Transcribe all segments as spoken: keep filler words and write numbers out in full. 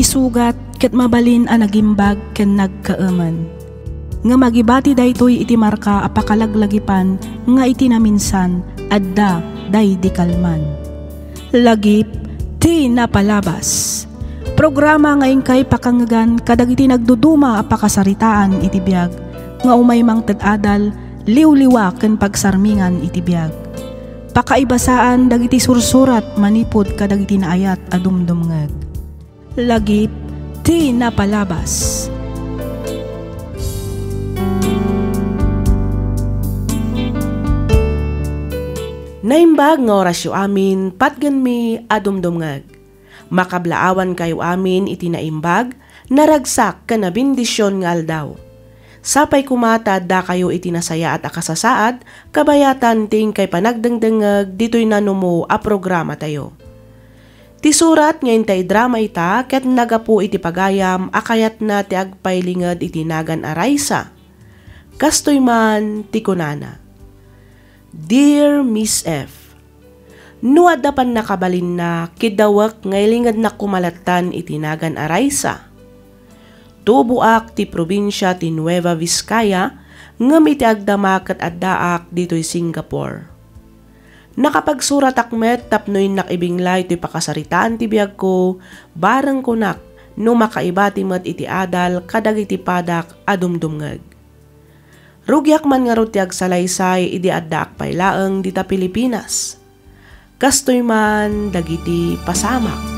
sugat ket mabalin a nagimbag ken nagkaemen. Ngem agibati daytoy iti marka a pakalaglagipan nga iti naminsan, adda daydi kalman. Lagip ti napalabas. Programa nga inkay pakangegan kadagiti nagduduma a pakasaritaan iti biag nga umay mangted adal, liwliwa ken pagsarmingan iti biag. Pakaibasaan dagiti sursurat manipud kadagiti naayat a dumdumngeg. Lagip ti napalabas. Naimbag nga orasyo amin, patgenmi a dumdumngeg. Makablaawankayo amin iti naimbag, naragsak ken nabendision nga aldaw. Sapay koma ta addakayo iti nasayaat a kasasaad, kabayatan ti inkay panagdengdengngeg ditoy nanumo a programatayo. Ti surat nga intay drama ita ket nagapu iti pagayam a kayatna ti agpailinged iti nagan a Raisa. Kastoy man ti kunana, Dear Miss F, no adda pannakabalinna, kiddawek nga ilingednak koma lattan iti nagan a Raisa. Tuboak ti probinsia ti Nueva Vizcaya, ngem iti agdama ket addaak ditoy Singapore. Nakapagsuratak met tapno innak ibinglay toy pakasaritaan ti biagko, bareng kunak no makaibati met iti adal kadagiti padak a dumdumngeg. Rugiak man ngarud ti agsalaysay idi addaak pay laeng dita Pilipinas. Kastoy man dagiti pasamak.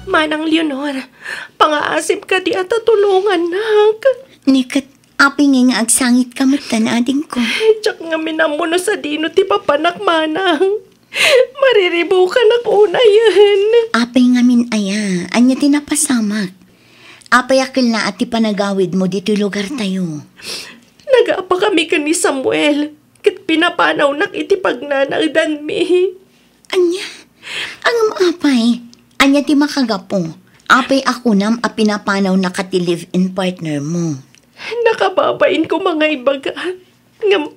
Manang Leonor, pangaasim kadi a ta tulongannak. Ni ket, apay ngay nga agsangitka metten, adingko? Diak ngamin ammo no sadino ti papanak, manang. Mariribukanak unayen. Apay ngamin aya? Ania ti napasamak? Apay a kellaat ti panagawidmo ditoy lugartayo? Nagapakami ken ni Samuel, ket pinapanawnak iti pagnanaedanmi. Ania? Ngem apay? Ania ti makagapu? Apay a kunam a pinapanawnaka ti live-in partner mo? Nakababain koma nga ibaga. Ngem,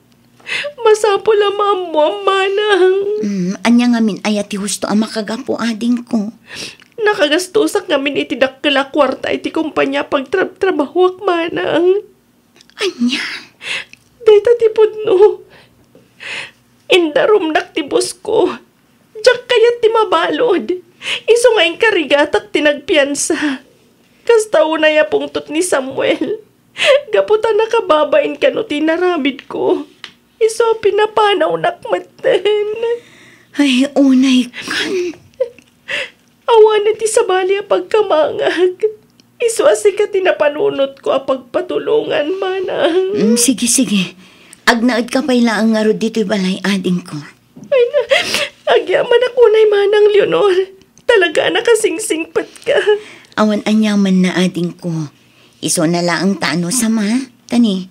masapul a maammoam, manang. Mm, ania ngamin aya ti husto a makagapu, adingko? Nakagastosak ngamin iti dakkel a kuarta iti kompania a pagtrabtrabahoak, manang. Ania? Dayta ti pudno. Indarumnak ti bosko. Diak kayat ti mabalud. Isu nga inkarigatak ti nagpiansa. Kasta unay a pungtot ni Samuel. Gapu ta nakababain kano ti inaramidko. Isu a pinapanawnak metten. Ay, unay kan. Awanen ti sabali a pagkamangag. Isu a sika ti napanunotko a pagpatulongan, manang. Mm, sige, sige. Agnaedka pay laeng ngarud ditoy balay, adingko. Ay na, agyamanak unay, manang Leonor. Talaga a nakasingsingpetka. Awan aniamanna, adingko. Isuna laeng ta no sama, tani,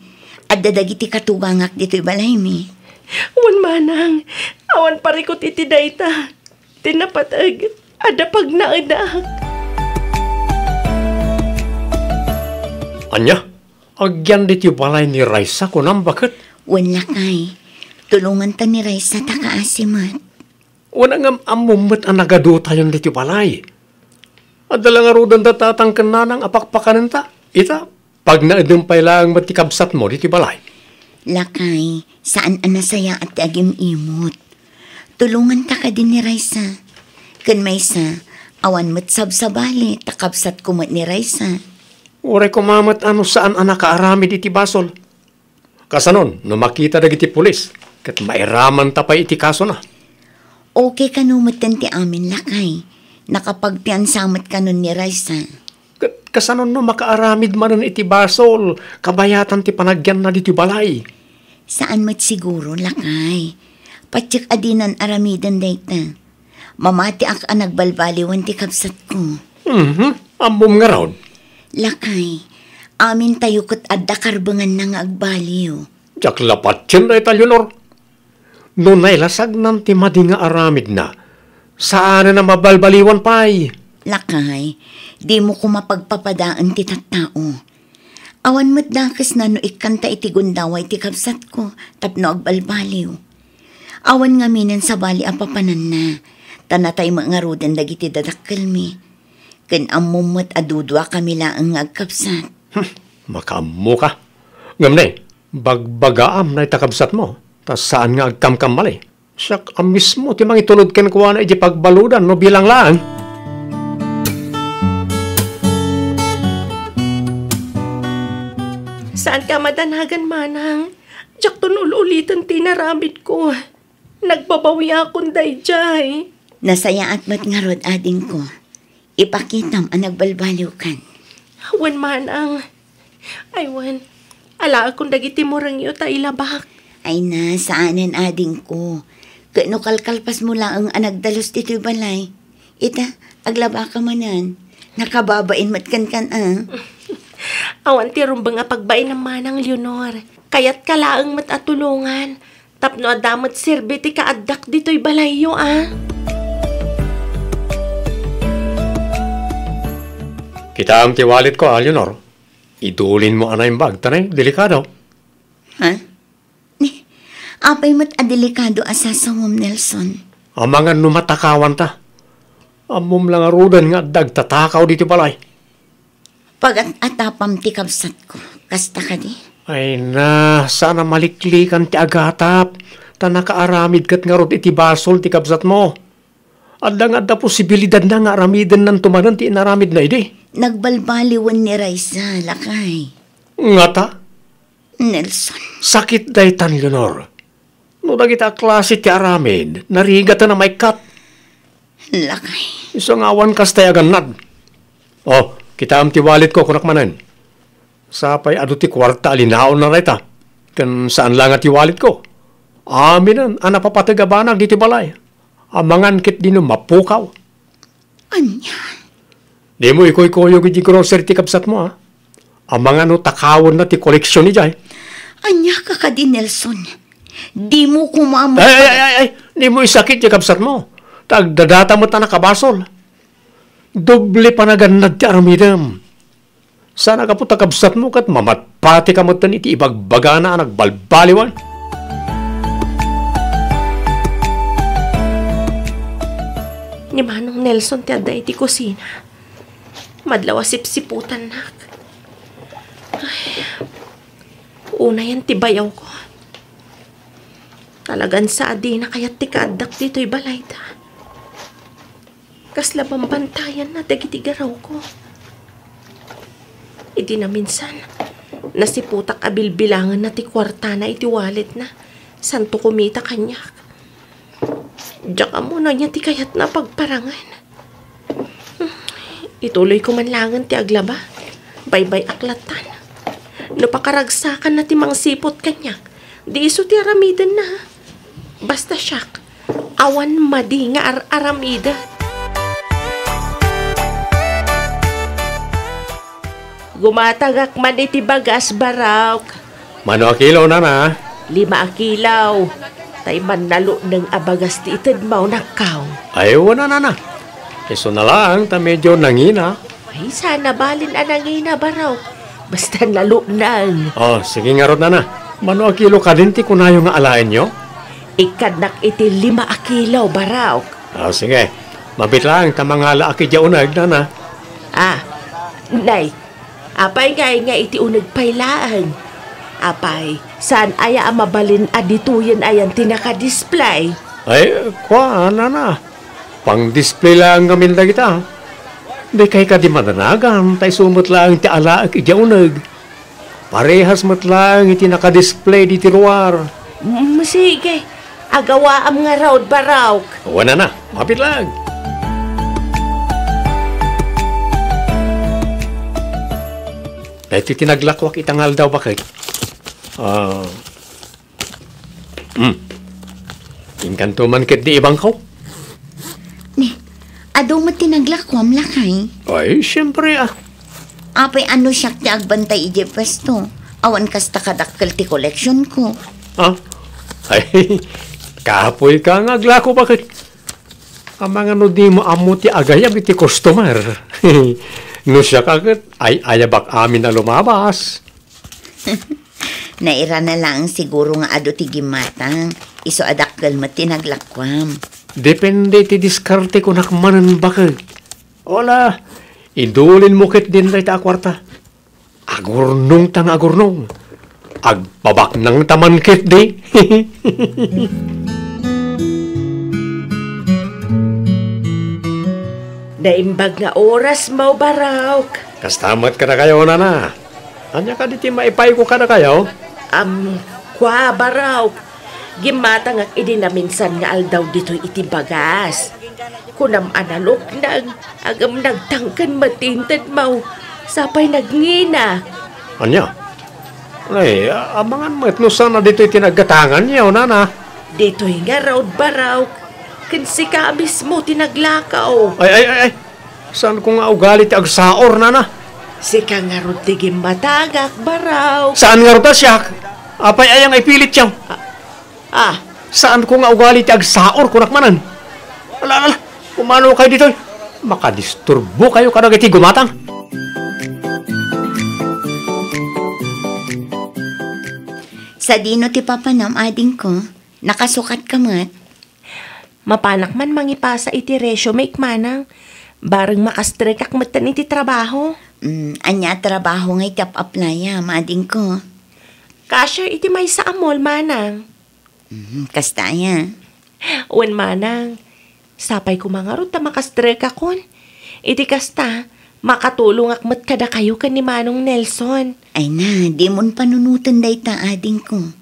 adda dagiti katugangak ditoy balaymi. Wen, manang, awan parikut iti dayta. Ti napateg, adda pagnaedak. Ania? Agyan ditoy balay ni Raisa, kunam, baket? Wen, lakay. Tulonganta ni Raisa ta kaasi met. Wen, ngem ammom met a nagadutayon ditoy balay. Adda la ngaruden da tatang ken nanang a pakpakanenta. Ita, pagnaedem pay laeng met ti kabsatmo ditoy balay. Lakay, saan a nasayaat ti agim-imot. Tulonganta kadi ni Raisa. Ken maysa, awan met sabsabali ta kabsatko met ni Raisa. Uray koma met a no saan a nakaaramid iti basol. Kasanon, no makita dagiti pulis, ket mairamanta pay iti kasona. Okay kano metten ti amin, lakay. Nakapagpiansa met kanon ni Raisa. Ket kasanon no makaaramid manen iti basol, kabayatan ti panagyanna ditoy balay? Saan met siguro, lakay. Patiek a dinan aramiden dayta. Mamatiak a nagbalbaliwan ti kabsatko. Mhm. Ammom ngarud? Lakay, amintayo ket adda karbenganna nga agbaliw. Diak la patien dayta, Leonor. No nailasagnan ti madi nga aramidna, saanen a mabalbaliwan pay. Lakay, dimo koma pagpapadaen ti tattao. Awan met dakesna no ikkanta iti gundaway ti kabsatko tapno agbalbaliw. Awan ngaminen sabali a papananna, ta natay met ngaruden dagiti dadakkelmi. Ken ammom met a duduakami laeng nga agkabsat. Hmm, makaammoka. Ngem ne, bagbagaam dayta kabsatmo, ta saan nga agkamkamali. Siak a mismo ti mangitulod kenkuana iti pagbaludan no bilang laeng. Saanka a madanagan, manang. Diakton ul-uliten ti inaramidko. Nagbabawiakon daydiay. Nasayaat met ngarud, adingko. Ipakitam a nagbalbaliwkan. Wen, manang. Ay, wen. Alaekon dagiti murengyo ta ilabak. Ay na, saanen, adingko. Ket no kalkalpasmo laeng a nagdalus ditoy balay, ita, aglabaka manen. Nakababain met kenkan, a. Awan ti rumbeng a pagbainam, manang Leonor. Kayatka laeng met a tulongan. Tapno adda met serbi ti kaaddak ditoy balayyo, a. Kitaem ti walletko, a, Leonor. Idulinmo a naimbag, ta ne, delikado. Ha? Ni, apay met a delikado a sasawem, Nelson? Amangan no matakawanta. Ammom la ngaruden nga adda agtatakaw ditoy balay. Pagat-atapam ti kabsatko. Kasta kadi? Ay na, saan a maliklikan ti agatap, ta nakaaramid ket ngarud iti basol ti kabsatmo. Adda nga adda posibilidadna nga aramidennanto manen ti inaramidna idi. Nagbalbaliwen ni Raisa, lakay. Ngata? Nelson. Sakit daytan, Leonor. No dagita a klase ti aramid, narigaten a maikkat. Lakay. Isu nga awan kastay a gannad. Oh, kitaem ti walletko, kunak manen. Sapay adu ti kuarta a linaonna dayta. Ken saan la nga ti walletko. Aminen a napapateg a banag ditoy balay. Amangan ketdi no mapukaw. Ania? Dimo ikuykuyog iti grocery ti kabsatmo, a? Amangan no takawenna ti koleksion idiay. Ania ka kadi, Nelson? Dimo koma met Ay, ay, ay, ay, ay, dimo isakit ti kabsatmo. Ta agdadata met a nakabasol. Doble panagannad ti aramidem. Saan a gapu ta kabsatmo ket mamatpatika metten iti ibagbagana a nagbalbaliwan. Ni Manong Nelson ti adda iti kusina. Madlaw a sipsiputannak. Ay, unayen ti bayawko. Talagan sa a dina kayat ti kaaddak ditoy balayda. Kasla bambantayanna dagiti garawko. Idi naminsan, nasiputak a bilbilangenna ti kuartana iti walletna, santo kumita kaniak. Diak ammo no ania ti kayatna a pagparangen. Ituloyko man laengen ti aglaba. Baybay-ak lattan. No pakaragsakanna ti mangsiput kaniak, di isu ti aramidenna. Basta siak, awan madi nga ar-aramida. Gumatagak man iti bagas, Barok. Mano a kilo, nana? Lima a kilo. Tay mannalukneng a bagas ti itedmo, nakkaw. Ay, wen a, nana. Isu na laeng ta medyo nangina. Ay, saan a balin a nangina, Barok. Basta nalukneng. Oh, sige ngarud, nana. Mano a kilo kadin ti kunayo nga alaenyo? Ikkadnak iti lima a kilo, Barok. Oh, sige. Mabiit laeng ta mangalaak idiay uneg, nana. Ah, nay, apay ngay nga iti uneg pay laeng? Apay, saan aya a mabalin a ditoyen ayan ti nakadisplay? Ay, kua, nana. Pang-display laeng ngamin dagita. Dikay kadi madanagan, ta isu met laeng ti alaek idiay uneg. Parehas met laeng iti nakadisplay ditoy ruar. Mm, sige. Agawaam ngarud, Barok. Wen a, nana. Mabiit laeng. Daytoy ti naglakoak ita nga aldaw, baket. Ah, hmm. Inkanto man ketdi, ibangko. Ni, adu met ti naglakoam, lakay? Ay, siempre, a. Apay, no siak ti agbantay idiay puesto? Awan kasta kadakkel ti koleksionko. Ah? Ay, kapoyka nga aglako, baket. Amangan no dimo ammo ti agayab iti customer. No siak a ket, ay-ayabak amin a lumabas. Nairana laeng siguro nga adu ti gimmatang. Isu a dakkel met ti naglakuam. Depende ti diskarte, kunak manen, baket. Ala, idulinmo ketdin dayta a kuarta. Agurnongta nga agurnong. Agpabaknangta man ketdi. Naimbag nga oras mo, Barok. Kasta met kadakayo, nana. Ania kadi ti maipayko kadakayo? Am, kua, Barok. Gimmatangak idi naminsan nga aldaw ditoy iti bagas. Kunam a naluknag, ngem nagtangken met ti intedmo. Sapay nagngina. Ania? Ay, a-, amangan met no saan a ditoy ti naggatanganyo, nana. Ditoy ngarud, Barok. Ken sika mismo ti naglakaw. Ay, ay, ay, ay. Saanko nga ugali ti agsaor, nana. Sika ngarud ti gimmatangak, Barok. Saan ngarud a siak? Apay aya nga ipilityo? Ah, saanko nga ugali ti agsaor, kunak manen. Ala, ala, ala. Umano kayo ditoy. Makadisturbo kayo kadagiti gumatang. Sadino ti papanam, adingko? Nakasukat ka met? Mapanak man mangipasa iti resume, manang. Bareng makastrekak metten iti trabaho. Mm, ania a trabaho nga iti ap-aplayam, adingko? Cashier iti maysa a mall, manang. Mhm, kasta aya? Wen, manang. Sapay koma ngarud ta makastrekakon. Iti kasta, makatulongak met kadakayo ken ni Manong Nelson. Ay na, dimon panunoten dayta, adingko.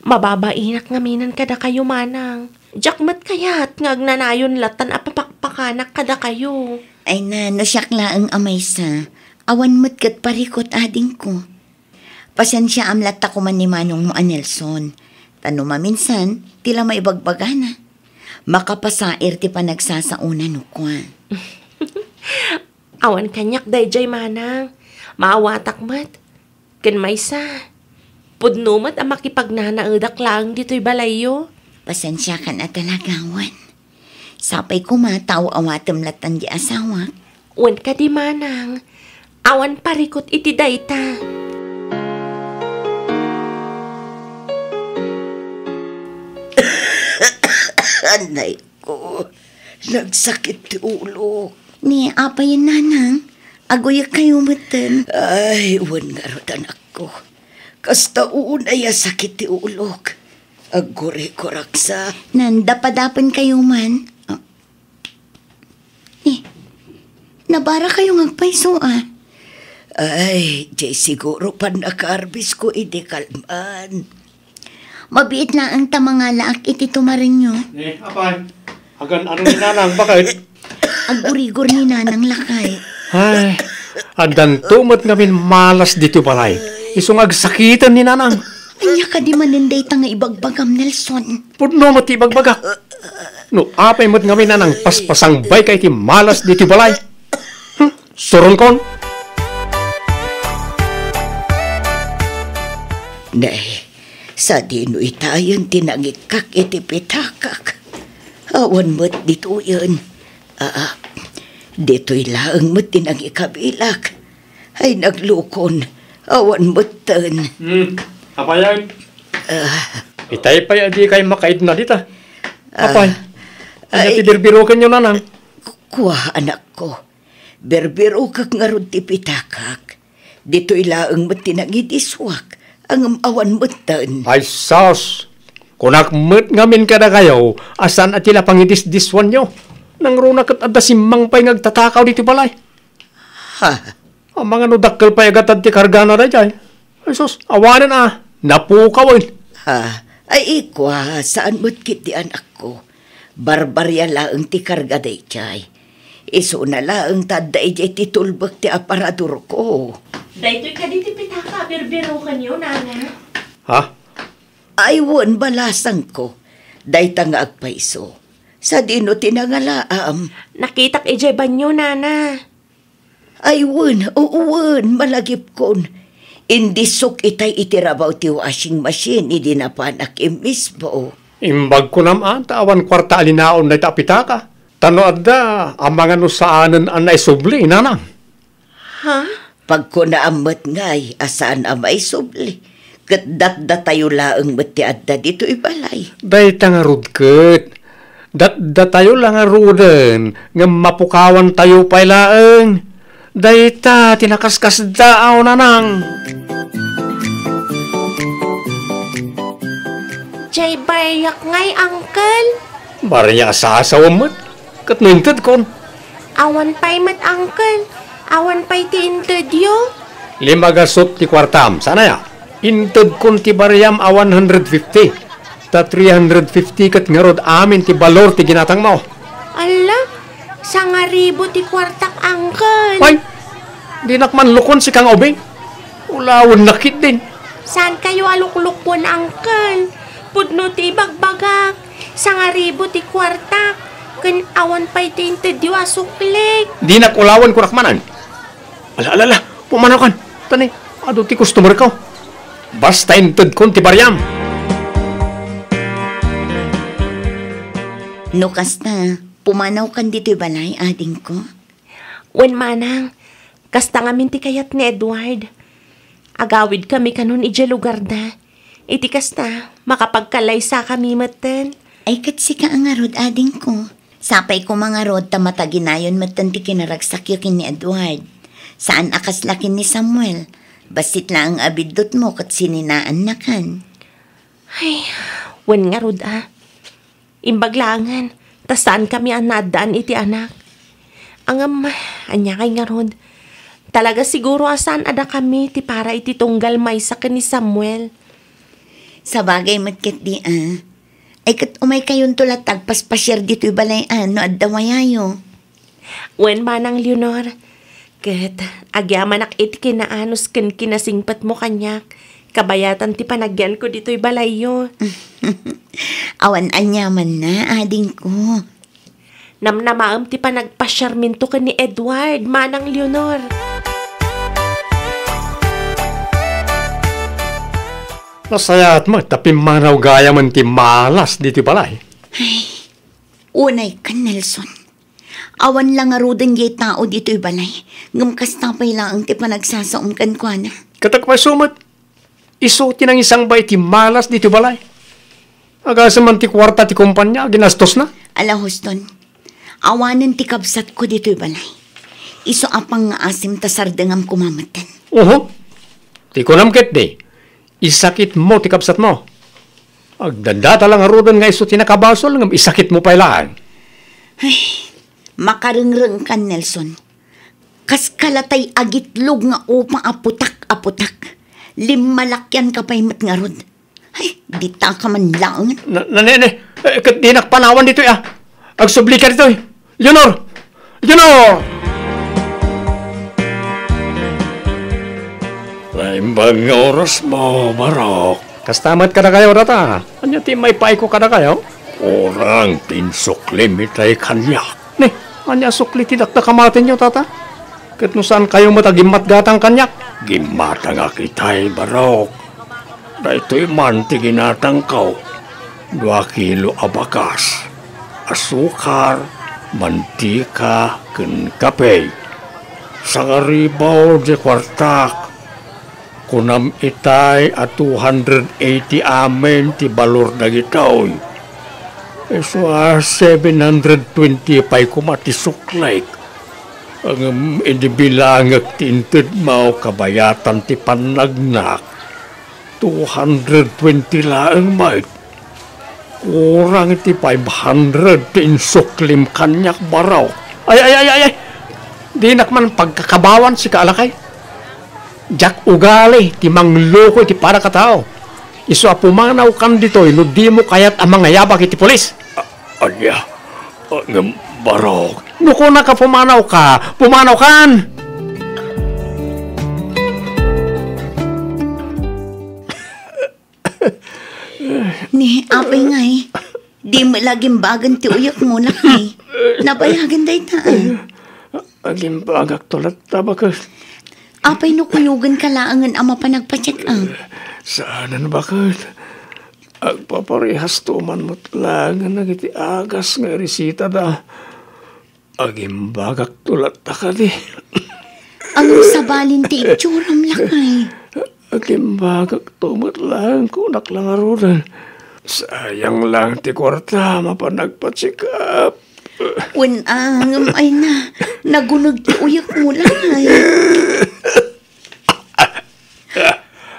Mababainak ngaminen kadakayo, manang. Diak met kayat nga agnanayon latan a papakpakanak kadakayo. Ay na, no siak laeng a maysa, awan met ket parikut, adingko. Pasensiaam latta koma ni manongmo a Nelson. Ta no maminsan, ti la maibagbagana. Makapasair ti panagsasaona no kua. Awan kaniak daydiay, manang. Maawatak met. Ken maysa, pudno met a makipagnanaedak laeng ditoy balayyo. Pasensiakan a talaga, wen. Sapay koma ta aw-awatem latta di asawak. Wen kadi, manang, awan parikut iti dayta. Anay ko, nagsakit ti ulo. Ni apay, nanang, aguyek kayo metten. Ay, wen ngarud, anakko. Kasta unay a sakit ti ulok. Agkurikuraksa. Nandapadapen kayo man. Ah. Eh, nabara kayo nga agpayso, ah. Ay, jay siguro pannakaarbis ko idi kalman. Mabiit laeng ta mangalaak iti tumarenyo. Eh, apay. Agan-ano ni nanang, baket? Agurigor ni nanang lakay. Ay, addanto met ngamin malas ditoy balay. Isu nga agsakiten ni nanang. Ania kadi manen dayta nga ibagbagam, Nelson? Pudno met ti ibagbagak. No apay met ngamin nanang paspasangbay ka iti malas ditoy balay. Hmm, suronkon. Nay, sadino itayen ti nangikkak iti pitakak? Awan met ditoyen. Aa, ditoy laeng met ti nangikabilak. Ay, naglukon. Awan metten. Hmm, apayan? Ah. Itay pay a di kay makaidna dita. Ah. Apay, ania ti birbirokenyo, nanang? Kua, anakko. Birbirokek ngarud ti pitakak. Ditoy laeng met ti nangidiswak, ngem awan metten. Ay, sus! Kunak met ngamin kadakayo a saan a ti la pangidisdiswanyo. Nangruna ket adda simmang pay nga agtatakaw ditoy balay. Ha? Amangan no dakkel pay a gatad ti kargana daydiay. Ay, sus, awanen a, napukawen. Ha? Ay, ikua, saan met ketdi, anakko. Barbaria laeng ti karga daydiay. Isuna laeng ta adda idiay ti tulbek ti aparadorko. Daytoy kadi ti pitaka a birbirokenyo, nana? Ha? Ay, wen, balasangko. Dayta nga agpayso. Sadino ti nangalaam? Nakitak idiay banyo, nana. Ay, wen, wen, malagipkon. Indisok itay iti rabaw ti washing machine idi napanak immisbo. Imbag kunam a, ta awan kuarta a linaon dayta a pitaka. Ta no adda, amangan no saanen a naisubli, nanang. Ha? Pagkunaam met ngay a saan a maisubli. Ket datdatayo laeng met ti adda ditoy balay. Dayta ngarud ket, datdatayo la ngaruden, ngem mapukawantayo pay laeng. Dayta ti nakaskasdaaw, Nanang. Jay bariak ngay, Uncle. Bariak a sasawem met. Ket no intedkon? Awan pay met, Uncle. Awan pay ti intedyo. Lima gasut ti kuartam. Saan aya? Intedkon ti bariam a one hundred fifty. Ta three hundred fifty ket ngarud amin ti balor ti ginatangmo. Alla, sangaribu ti kuartak, Uncle. Ay, dinak man lukon sika nga ubing. Ulawennak ketdin. Saankayo a luklukon, Uncle. Pudno ti ibagbagak. Sangaribu ti kuartak. Ken awan pay ti intedyo a suklik. Dinak ulawen, kunak manen. Ala, ala, ala. Pumanawkan. Tani, adu ti customerko. Basta intedkon ti bariam. No kasta, pumanawkan ditoy balay, adingko? Wen, manang, kasta ngamin ti kayat ni Edward. Agawidkami kanon idiay lugarda. Iti kasta, makapagkalaysakami metten. Ay, ket sika a ngarud, adingko. Sapay koma ngarud ta mataginayon metten ti kinaragsakyo ken ni Edward. Saan a kasla ken ni Samuel. Bassit laeng a biddutmo ket sininaannakan. Ay, wen ngarud a. Imbag laengen, ta saankami a naaddaan iti anak. Ngem, ania kay ngarud? Talaga siguro a saan a dakami ti para iti tunggal maysa ken ni Samuel. Sabagay met ketdi a. Ay, ket umaykayonto latta agpaspasiar ditoy balay a no adda wayayo. Wen, Manang Leonor, ket agyamanak iti kinaanus ken kinasingpetmo kaniak, kabayatan ti panagyanko ditoy balayyo. Awan aniamanna, adingko. Namnamaem ti panagpasiarminto ken ni Edward, Manang Leonor. Nasayaat met ta pimmanaw gayamen ti malas ditoy balay. Ay, unay ken Nelson. Awan la ngaruden diay tao ditoy balay, ngem kasta pay laeng ti panagsasaom kenkuana. Ket agpayso met, isu ti nangisangba iti malas ditoy balay. Agasem man ti kuarta ti kompania a ginastosna. Ala, Houston, awanen ti kabsatko ditoy balay. Isu a pangngaasim ta sardengam koma metten. Oho. Ti kunam ketdi, isakitmo ti kabsatmo. Agdadata la ngaruden nga isu ti nakabasol ngem isakitmo pay laeng. Ay, makarengrengkan, Nelson. Kas kalatay agitlog nga upa a putak a putak. Limmalakianka pay met ngarud. Ay, dita ka man laeng. Na, na, ne, ne. Eh, ket dinak panawan ditoy, ah. Agsubli ka ditoy. Leonor! Leonor! Naimbag nga orasmo, Barok. Kasta met kadakayo, tata. Ania ti maipaayko kadakayo? Kurang ti insuklim itay kaniak. Ne, ania sukli ti dakdakamatenyo, tata? Ket no saankayo met a gimmatgatang kaniak? Gimmatangak itay, Barok. Daytoy man ti ginatangko, dua kilo a bakas, asukar, mantika, ken kape. Sangaribu ti kuartak. Kunam itay a two hundred eighty amin ti balor dagitoy. Isu a seven hundred twenty pay koma ti suklik. Ngem idi bilangek ti intedmo kabayatan ti pannagnak, two hundred twenty laeng met. Kurang iti five hundred ti insuklim kaniak, Barok. Ay, ay, ay, ay, ay! Dinak man pagkakabawan sika a lakay. Diak ugali ti mangloko iti padagkatao. Isu a pumanawkan ditoy no dimo kayat a mangayabak iti pulis. A-, ania? A, ngem, Barok. No kunak a pumanawka, pumanawkan! Ni, apay ngay, di met la agimbagan ti uyekmo, lakay. Nabayagen dayta, a. Agimbagakto latta, baket. Apay no kuyogenka laengen a mapan agpa-check up? Saanen, baket. Agpaparehasto man met laengen dagiti agas nga iresitada. Agimbagakto latta kadi. Ngem sabalin ti itsuram, lakay. Agimbagakto met laeng, kunak la ngaruden. Sayang lang ti kuarta, mapan nagpa-check up. Wen, a, ngem ay na, naguneg ti uyekmo, Lay.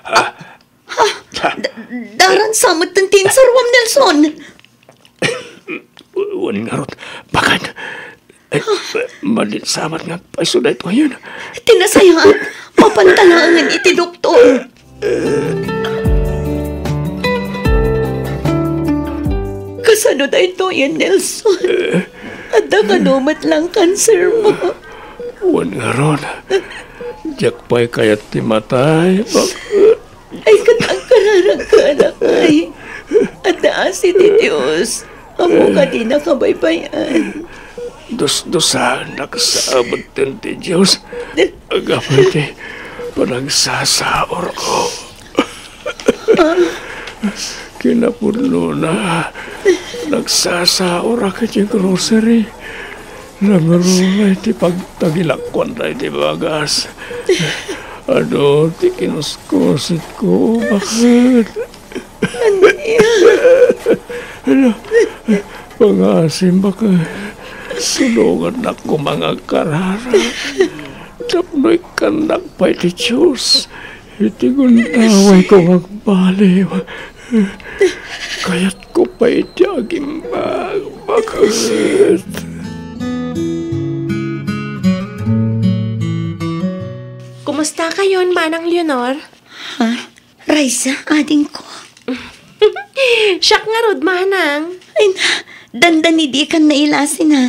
Ah, ah, da-, daran sa met ti insaruam, Nelson. Wen ngarud, baket. Eh, madi sa met nga agpayso daytoyen. Ti nasayaat, mapanta laengen iti doktor. Kasano daytoyen, Nelson? Adda kano met lang kansermo? Wen ngarud, diak pay kayat ti matay, baket. Ay, ket agkararagka, anak, ay. Adda asi ti Dios. Ammo kadi nakabaybay-an. Dusdusaennak sa abuten ti Dios. Agapay ti panagsasaurko. Kinapudnona, nagsasaorak iti grocery. Nangruna iti pagtagilakuan daydi bagas. Adu ti kinuskusitko, baket. Ania? Pangasim, baket. Sulongannak koma nga agkararag. Tapno ikkannak pay ti Dios iti gundawayko nga agbaliw. Kayatko pay ti agimbag, baket. Kumusta kayon, Manang Leonor? Ha? Raisa, adingko. Siak ngarud, Manang. Ay na, dandani dikan nailasin, a.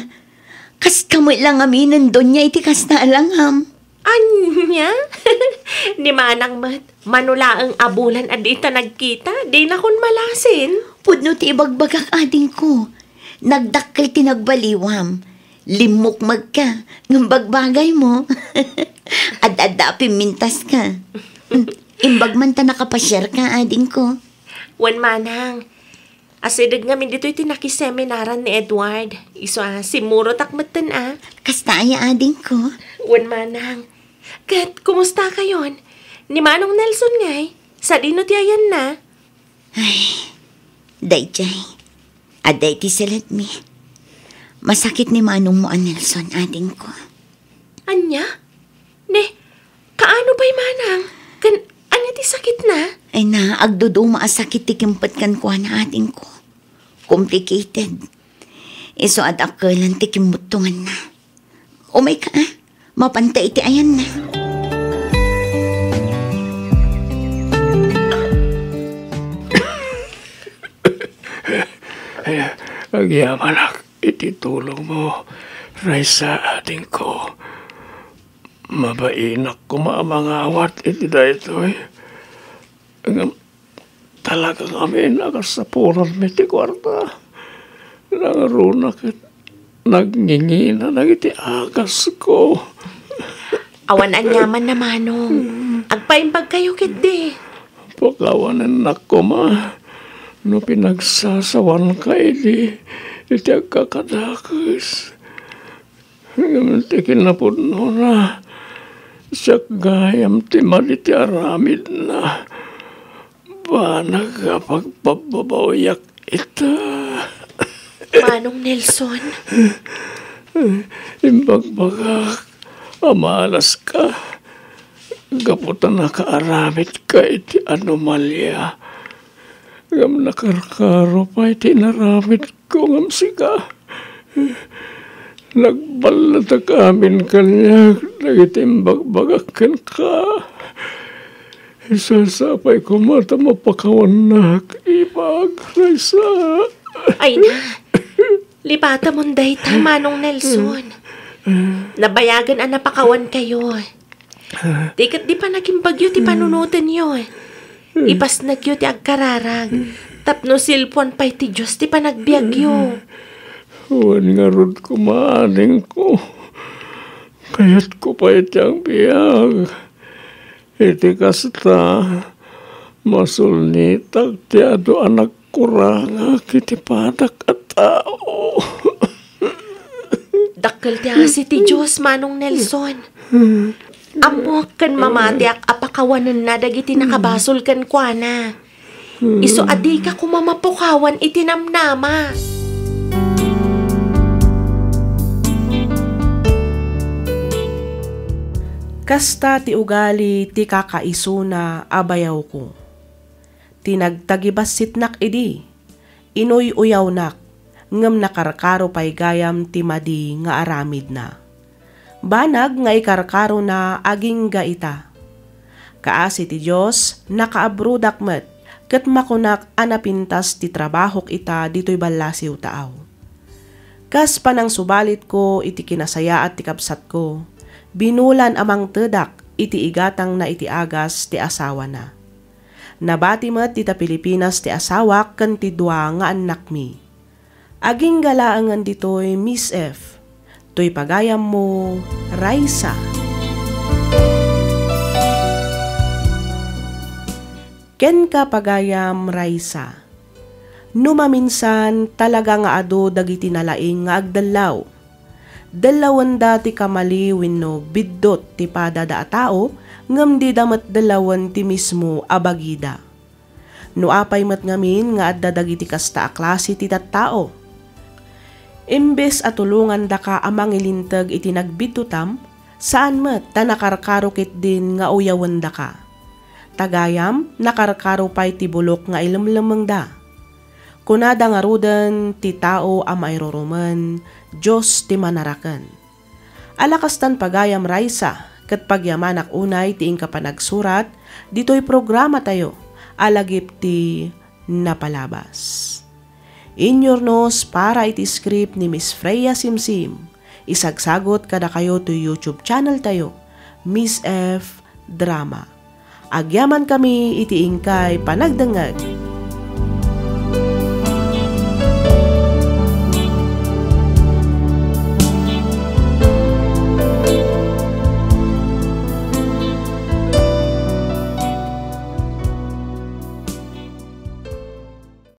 Kas kamo la ngamin, Donya, iti kasta a langam. Ania? Ni Manang met, mano laeng a bulan a dita nagkita, dinakon malasin. Pudno ti ibagbagak, adingko. Nagdakkel ti nagbaliwam. Limmukmegka, ngem bagbagaymo. Ad-adda a pimmintaska. Imbag man ta nakapasiarka, adingko. Wen, Manang. Asideg ngamin ditoy ti nakiseminaran ni Edward. Isu a, simmurotak metten a. Kasta aya, adingko? Wen, Manang. Ket, kumusta kayon? Ni Manong Nelson ngay? Sadino ti ayanna? Ay, daydiay. Adda iti saledmi. Masakit ni manongmo a Nelson, adingko. Ania? Ne, kaano pay, Manang? Ken ania ti sakitna? Ay na, agduduma a sakit ti kimpet kenkuana, adingko. Complicated. Isu a dakkelan ti kimmuttonganna. Umayka, a. Mapanta iti ayanna. Agyamanak iti tulongmo, Raisa, adingko. Mabainak koma a mangawat iti daytoy. Ngem talaga ngamin a kasapulanmi ti kuarta. Nangruna ket nagngingina dagiti agasko. Awan aniamanna, Manong. Agpaimbagkayo ketdi. Pakawanennak koma no pinagsasawanka idi iti agkakadakes. Ngem ti kinapudnona, siak gayam ti madi ti aramidna. Banag a pagpabbabawiak ita. Manong Nelson? Imbagbagak a malaska gapu ta nakaaramidka iti anomalia. Ngem nakarkaro pay ti inaramidko ngem sika. Nagballatak amin kaniak dagiti imbagbagak kenka. Isasapay koma ta mapakawannak, ibag, Raisa. Ay na, lipatamon dayta, Manong Nelson. Nabayagen a napakawankayo. Ti ket di panagimbagyo ti panunotenyo. Ipasnekyo ti agkararag, tapno silpuan pay ti Dios ti panagbiagyo. Wen ngarud koma, adingko, kayatko pay ti agbiag. Iti kasta, masulnitak ti adu a nagkurangak iti padak a tao. Dakkel ti asi ti Dios, Manong Nelson. Ammok ken mamatiak a pakawanenna dagiti nakabasol kenkuana. Isu a dika koma mapukawan iti namnama. Kasta ti ugali ti kakaisuna a bayawko. Ti nagtagibassitnak idi, inuy-uyawnak, ngem nakarkaro pay gayam ti madi nga aramidna. Banag nga ikarkarona agingga ita. Kaasi ti Dios, nakaabrodak met, ket makunak a napintas ti trabahok ita ditoy ballasiw taaw. Kas panangsubalitko iti kinasayaat ti kabsatko, binulan a mangtedak iti igatangna iti agas ti asawana. Nabati met dita Pilipinas ti asawak ken ti dua nga annakmi. Agingga laengen ditoy, Miss F. Toy pagayammo, Raisa. Kenka, pagayam Raisa. No maminsan, talaga nga adu dagiti nalaing nga agdellaw. Dellawenda ti kamali wenno biddut ti padada a tao, ngem dida met dellawen ti mismo a bagida. No apay met ngamin nga adda dagiti kasta a klase ti tattao? Imbes a tulongandaka a mangilinteg iti nagbiddutam, saan met ta nakarkaro ketdin nga uyawendaka. Ta gayam, nakarkaro pay ti bulok nga ilemlemmengda. Kunada ngaruden ti tao a mairurumen, Dios ti manaraken. Ala kastan, pagayam Raisa, ket pagyamanak unay ti inka panagsurat ditoy programatayo a Lagip ti Napalabas. Inyurnos para iti script ni Miss Freya Simsim. Isagsagot kadakayo toy YouTube channel tayo, Miss F Drama. Agyamankami iti inkay panagdengngeg.